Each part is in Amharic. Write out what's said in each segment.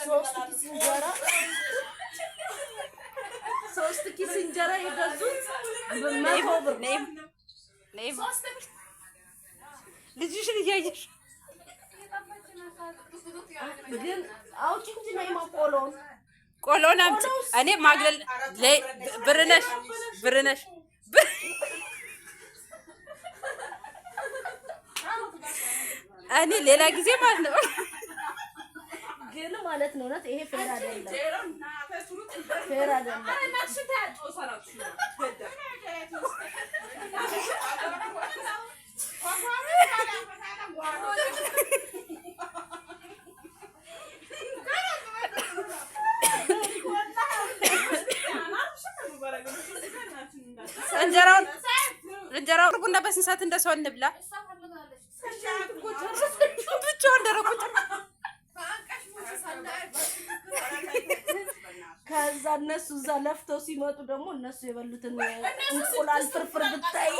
ሶስት ኪስ እንጀራ፣ 3 ኪስ እንጀራ የገዙት 100 ብር። ነይም፣ ልጅሽን እያየሽ። ግን አውጪ እንጂ ነይማ ቆሎውን። ቆሎን አምጪ። እኔ ማግለል ብርነሽ ብርነሽ። እኔ ሌላ ጊዜ ማለት ነው። ግን ማለት ነው እውነት ይሄ fair አይደለም፣ fair አይደለም። እንጀራውን ቡና በስንት ሰዓት እንደ ሰው እንብላ። ብቻውን ደረቁ። ከዛ እነሱ እዛ ለፍተው ሲመጡ ደግሞ እነሱ የበሉትን እንቁላል ፍርፍር ብታይ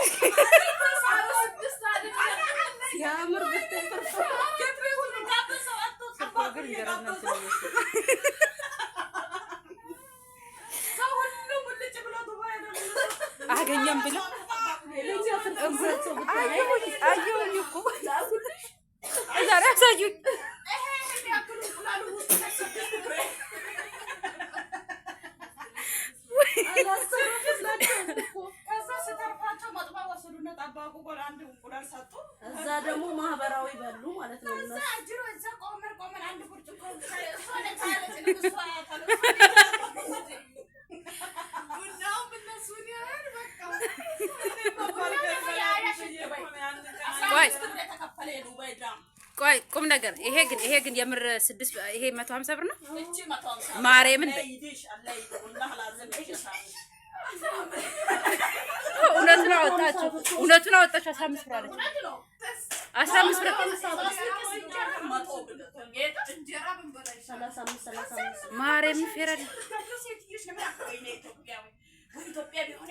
ሲያምር ብታይ ፍርፍር። ግን እንጀራ ነው። አገኘም ብለው የኛ ፍርፍር ሰርተው ብታይ። አየሁኝ እኮ ዛሬ አሳዩኝ። አላሰሩላቸውም እኮ። ከዛ ስተርፋቸው መጥባ ወሰዱና ጠባቁ ጎል አንድ እንቁላል ሰጡ። እዛ ደግሞ ማህበራዊ በሉ ማለት ነው እዛ እነሱ። አጅሮ እዛ ቆመን ቆመን አንድ ብርጭቆ እሷ ነች እሷ። ቡናውም እነሱን ያህል በቃ። ቆይ። የተከፈለ የዱባይ ድራም። ቆይ ቁም ነገር፣ ይሄ ግን የምር ስድስት ይሄ 150 ብር ነው። እቺ 150። ማርያምን በይ። ይዲሽ አላህ ይቁላህ ላዘም። እውነቱን አወጣችሁ፣ እውነቱን አወጣችሁ። 15 ብር አለች። 15 ብር። እንጀራ ብንበላ ይሻላል። 35 35። ማርያምን fair አይደለም። ኢትዮጵያ ቢሆን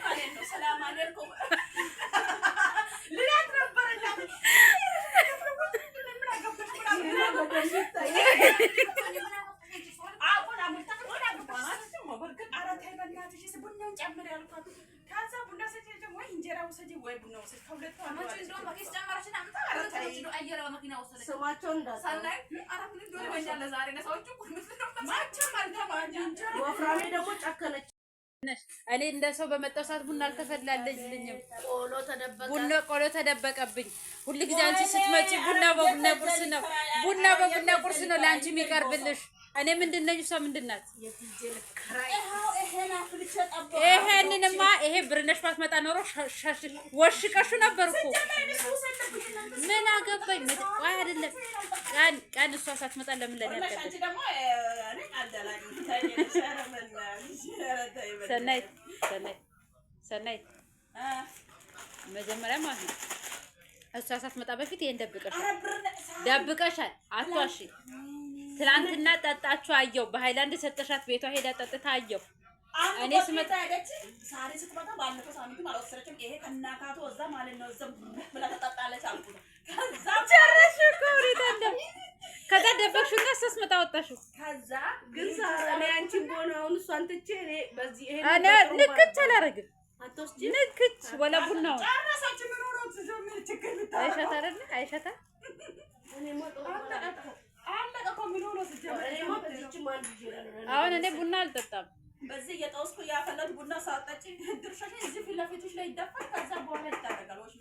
ማለት ነው። ሰላም አለይኩም ልላት ነበር። አሁን ቡናውን ጨምር ያልኳት ከዛ ቡና ሰጪ ወይ እንጀራ ውሰጂ ወይ ቡና ውሰጂ ከሁለቱ አንዱ አለች። ስማቸውን እንዳጠሩ። ማቸም አልተማኝ እንጀራ። ወፍራሜ ደግሞ ጨከነች። እኔ እንደ ሰው በመጣው ሰዓት ቡና አልተፈላለልኝም። ቆሎ ተደበቀ። ቡና ቆሎ ተደበቀብኝ። ሁል ጊዜ አንቺ ስትመጪ ቡና በቡና ቁርስ ነው፣ ቡና በቡና ቁርስ ነው ለአንቺ የሚቀርብልሽ። እኔ ምንድን ነኝ? እሷ ምንድን ናት? ይሄንንማ ይሄ ብርነሽ ባትመጣ ኖሮ ወሽቀሹ ነበር እኮ። ምን አገባኝ? ቆይ አይደለም ቀን ቀን እሷ ሳትመጣ ለምን ለኔ አንቺ አልቀርብም? ደግሞ እኔ አልደላኝም። ሰናይት፣ ሰናይት፣ ሰናይት፣ መጀመሪያ ማለት ነው እሷ ሳትመጣ በፊት ይሄን ደብቀሻል፣ ደብቀሻል። አትዋሺ። ትናንትና ጠጣችሁ አየሁ። በሃይላንድ ሰጠሻት፣ ቤቷ ሄዳ ጠጥታ አየሁ። እኔ ስመጣ ሄደች። ሳሪ ስትመጣ ባለፈው ሳምንትም አልወሰደችም። ይሄ ከናካቱ እዛ ማለት ነው እዛ ብላ ተጠጣለች አልኩት። ከዛ ጨረሽ እኮ ሁኔታ እንደ ከዛ ደበቅሽውና እሷ ስትመጣ ወጣሽው። ከዛ ግን ሳራ እኔ አንቺን በሆነ አሁን እሷን ትቼ እኔ በዚህ ይሄን እኔ ንክች አላደርግም። አትወስጂም? ንክች ወላ ቡናውን። ጨረሰች። ምን ሆኖ ትጀምር ችግር ልታረገው አይሻታ አይደለ አይሻታ። እኔማ ጥሩ አለቀ እኮ አለቀ እኮ። ምን ሆኖ ትጀምር። እኔማ በዚህችም አንድ ይዤ እላለሁ። አሁን እኔ ቡና አልጠጣም። በዚህ እየጠወስኩ እያፈላሁት ቡና ሳጠጪ ድርሻሽን እዚህ ፊት ለፊትሽ ላይ ይደፋል። ከዛ በኋላ ይታረጋል። ወሽ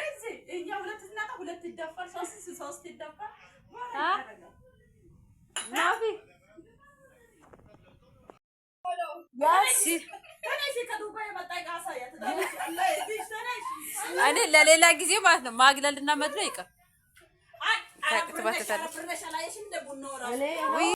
እዚህ እኛ ሁለት ስናጣ ሁለት ይደፋል፣ ሶስት ሶስት ይደፋል። በኋላ አ? ይታረጋል። ማፊ። ተነሺ፣ ከዱባይ የመጣ ዕቃ አሳያት። ተነሺ፣ አላህ ይህድሽ፣ ተነሺ። እኔ ለሌላ ጊዜ ማለት ነው ማግለልና መድሎ ይቅር። አይ፣ ኧረ ትባትታለች። ብርነሽ አላየሽም እንደ ቡናው እራሱ እኔ ውይ።